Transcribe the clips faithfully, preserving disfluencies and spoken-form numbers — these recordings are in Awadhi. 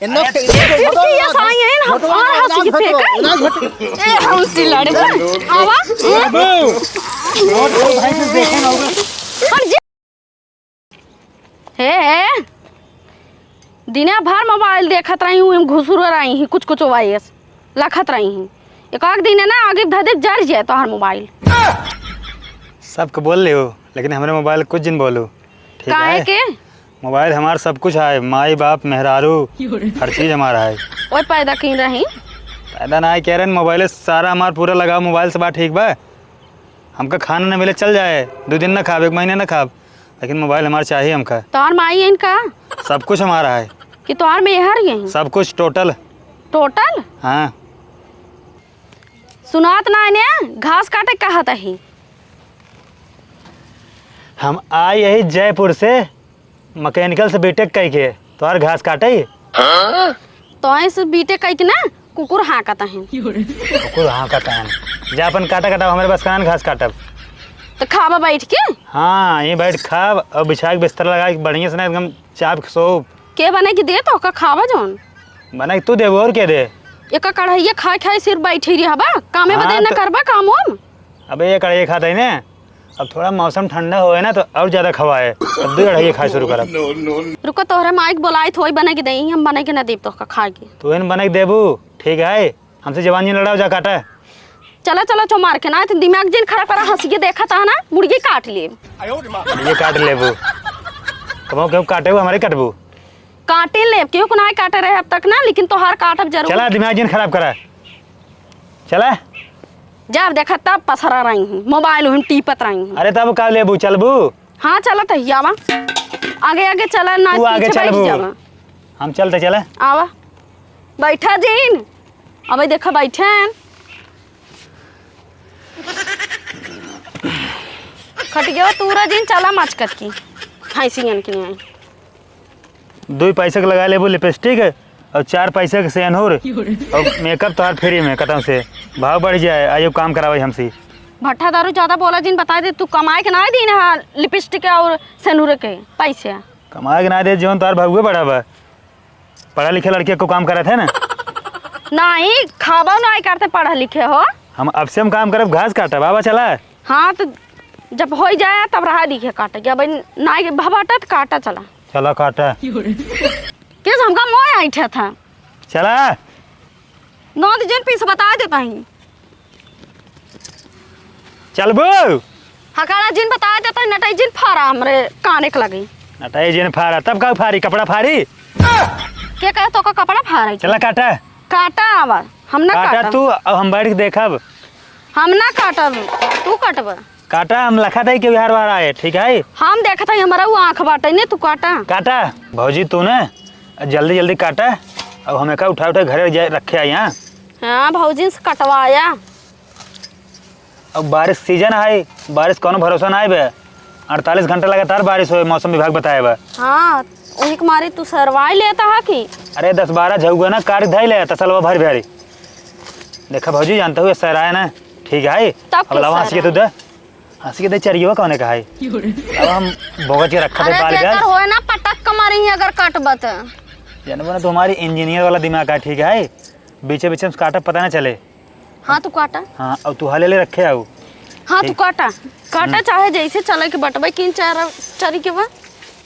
इन्नो अरे, के, इन्नो के, इनके ये साई है ना, फोटो हमारा वाला हंसी नाम के फेंका। फोटो, नाम फोटो। ए, हंसी लड़े। आवा। अबे, नोट तो भाई से देखे ना होगा। हट जा। हे, हे। दिने भर मोबाइल देखत रही हूँ, हम घुसुर रही ही, कुछ कुछ वायस लखत रही ही। एक आध दिन है ना, आगे धदे जर जाए तोहार मोबाइल। सबके बोल लियो, लेकिन हमरे मोबाइल कुछ जिन बोलो। ठीक काहे है? के? मोबाइल हमार सब कुछ है, माई बाप, मेहरारू, हर चीज हमारा है। ओए पैदा की रही? पैदा ना है, कह रहे हैं, मोबाइल सारा हमार पूरा लगाव मोबाइल से बा, ठीक बा? हमका खाना ना मिले चल जाए, दो दिन ना खाब, एक महीना ना खाब, लेकिन मोबाइल हमार चाहिए हमका। तोहार माई है इनका? सब कुछ हमारा है। कि तोहार मेहर यही? सब कुछ टोटल। टोटल? हाँ। सुनात ना ने, घास काटे कहत ही। हम आए यही जयपुर से, मैकेनिकल से बीटेक कई के, तोहार घास काटे। तोहे से बीटेक कई के ना, कुकुर हाँकत हैं। कुकुर हाँकत हैं। जा अपन काटा काटा, हमरे बस कान घास काटब। तो खाबा बैठ के? हाँ, ये बैठ खाब और बिछा के बिस्तर लगा के बढ़िया से ना एकदम चाप के सोब। के बने के दे तो का खाबा जौन? बने के तू देबू और के दे? एक कढ़ैया खाए खाए सिर्फ बैठे रहबा, कामे बदे हाँ, न तो करबा काम वाम? अबे ये कढ़ैया खात है ने, अब थोड़ा मौसम ठंडा होए ना तो और ज्यादा खवाए, तब दो कढ़ैया खाए शुरू करब। रुको तोहरे माई के बोलाई थोई बने के दे, हम बने के न देब तोहका खाए के। तू इन बने के देबू, ठीक है? हमसे जबान जिन लड़ाओ, जा काटा। चला, चला, चो मार के ना, तो दिमाग जिन खराब करा, हंसी के देखा था ना, मुर्गी काट लेब। ये काट लेबू। कबो केहू काटे हो, हमारे कटबू। काटे लेब, केहू को ना काटे रहे अब तक ना, लेकिन तोहार काटब जरूर। चला, दिमाग जिन खराब करा। चला। जब देखा तब पसरा रही हूँ, मोबाइल हम टीपत रही हूँ। अरे तब का लेबू, चलबू? हाँ, चलत है, आवा। आगे, आगे चला, ना तू आगे पीछे बैठ चलबू। जावा। हम चलते चला। आवा। बैठा जिन। अबे देखा, बैठन। खटिया तूरा जिन, चला मचकत की। भैंसियन के लिए। दुई पैसा के लगा लेबू लिपस्टिक और चार पैसा के सेनुर और मेकअप तोहार फ्री में, कतम से। भाव बढ़ जाए, आइयो काम करावे हमसे। भट्ठा दारू ज्यादा बोला जिन, बताए दे, तू कमाए के ना दीन है लिपस्टिक और सेनुर के पैसे। कमाए के ना दे, जौन तोहार भगवे बढ़ावा। पढ़ा लिखे लड़के को काम करत है ना? नहीं, खाबो नहीं करते पढ़ा लिखे हो। हम अब से हम काम करब, घास काटब, आवा चला। हाँ, तो जब हो जाए तब रहा दिखे काटे, कि अब नाई भबाटा तो काटा चला। चला काटा। के हमका मोय ऐठा था? चला। नौ दिन पीस बता देता ही। चलबू? हकारा जिन बता देता ही, नटाई जिन फारा हमरे काने के लगी। नटाई जिन फारा, तब का फारी, कपड़ा फारी? के कहे तो का कपड़ा फारा है? चला काटा। काटा आवा, हम ना काटा काटब। तू, अब हम बैठ के देखब। हम ना काटब, तू काटब। काटा, हम लखा दे के बिहार बाहर आए, ठीक है? हम देखत हई, हमरा उ आँख बाटे ने, तू काटा। काटा, भौजी तू ना, जल्दी जल्दी काटा, अब हम एका उठा उठा घरे जाए रखे आई, हाँ? हाँ, भौजी से कटवाया। अब बारिश सीजन है, बारिश कौनो भरोसा ना है बे। अड़तालीस घंटा लगातार बारिश होए, मौसम विभाग बताए बा। हाँ, वही के मारे तू सरवाई लेता है कि? अरे दस बारह झउआ ना काट धाई ले, तसलवा भर भरी। देखा भौजी, जानता हुए सराय ना, ठीक है? तब अब के लावा हंसी के सराय? तू दे, हंसी के दे चरियो कौने का है? अब हम भोगत के रखा थे अरे बाल तेकर गाल। होए ना पटक के मारी अगर काटबा त। जानबो ना तुम्हारी इंजीनियर वाला दिमाग है, ठीक है? बीचे बीचे में काटा पता ना चले। हाँ, तू काटा। हाँ, अब तू हाले ले रखे आऊ। हाँ, तू ठीक। काटा। काटा हम्म। चाहे जैसे चले के बटबे किन चार चरी के बा।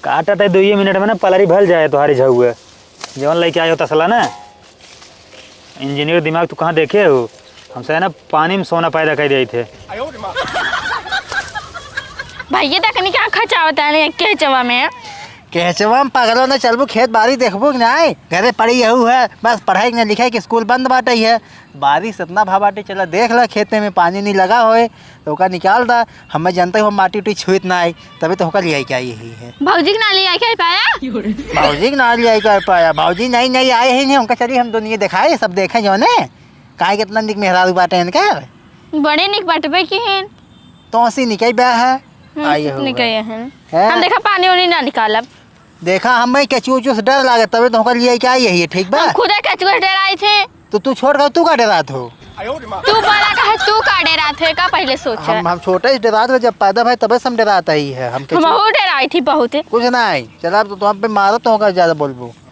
काटा ते दुइये मिनट में ना पलरी भल जाए तोहारी झउए। जवन लेके आयो तसला ना। इंजीनियर दिमाग तू कहाँ देखे हो? हमसे है ना पानी में सोना पैदा कर दिए थे। भैया तकनी क्या खचावत है केचवा में? केचवा में पगलो ने चलबू खेत बारी देखबू कि नाई? घरे पड़ी यहू है, बस पढ़ाई के ना लिखाई के स्कूल बंद बाटे ही है। बारिश इतना भा बाटे, चला देख ला खेते में पानी नहीं लगा होए, तो ओका निकाल दा। हमें जानते हो माटी उटी छुइत ना आई, तभी तो होकर लियाई के आई यही है। भौजी के ना लियाई के आई पाया? भौजी के ना लियाई के आई पाया, भौजी नहीं नहीं आए ही नहीं, उनका चली हम दुनिया दिखाए, सब देखे जो ने, काहे कितना निक मेहरारू बाटे इनका। बड़े निक बटबे की हैं। तो सी निकाई बा है, हम्म, आई हो निकाई बा। है। हम देखा पानी उनी ना निकालब। देखा, हमें केचुआ उचुआ से डर लागे, तबे तो होकर लिए क्या यही है, ठीक बा? हम खुदे केचुआ से डराई थे। तो तू छोड़ कर तू का डरात हो? तू बड़ा कहे, तू का डरात है, का पहले सोचा? हम, हम छोटे से डरात हो, जब पैदा भाई तबे से हम डरात ही है। हम केचुआ हमहू डराई थी बहुत। कुछ नहीं, चला अब तो, तो हम पे मारो तो होकर ज्यादा बोलबू।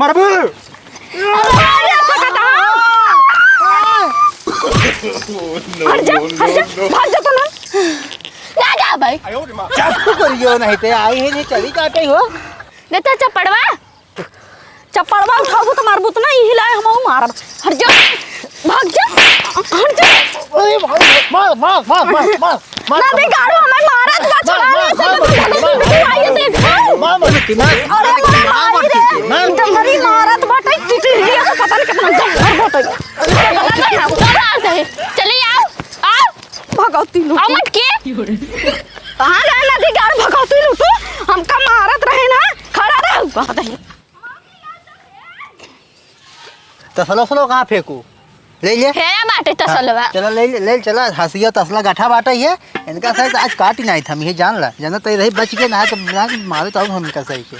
मरबू। अरे, अरे, अरे, हट जा, हट जा, भाग जा तू ना। ना जा भाई। चुप करियो, नहीं ते आई है, नहीं चली काटे हो। देता चपड़वा। चपड़वा उठाओ तो मारबू तो ना, यही लाए हम मारब। हट जा, भाग जा, हट जा। अरे भाई, मार, मार, मार। ना बिगाड़ो, हमें मारत बा, छोड़ा रे, चलो, चलो, चलो, आइए देख। मार, मार, मार। अरे, मार, मार, मार, मार। मार। डंगरी मारत बाटे, चिटिया से पता नहीं कितना डंगर बाटे। चलो, आओ, आओ। भगवती लूटू। आओ मत के। कहाँ गए ना बिगाड़ भगवती लूटू? हमका मारत रहे ना, खड़ा रहो, कहाँ रहे? तसला उसला कहाँ फेंकू? ले ले। हेया बाटे तसलवा। हाँ, चला ले ले, ले चला, हंसिया तसला गठा बाटे ये। इनका सही आज काटी नहीं थम, ये जान ला। जाना तो रही बच के ना तो ना मारे तो हम इनका सही के।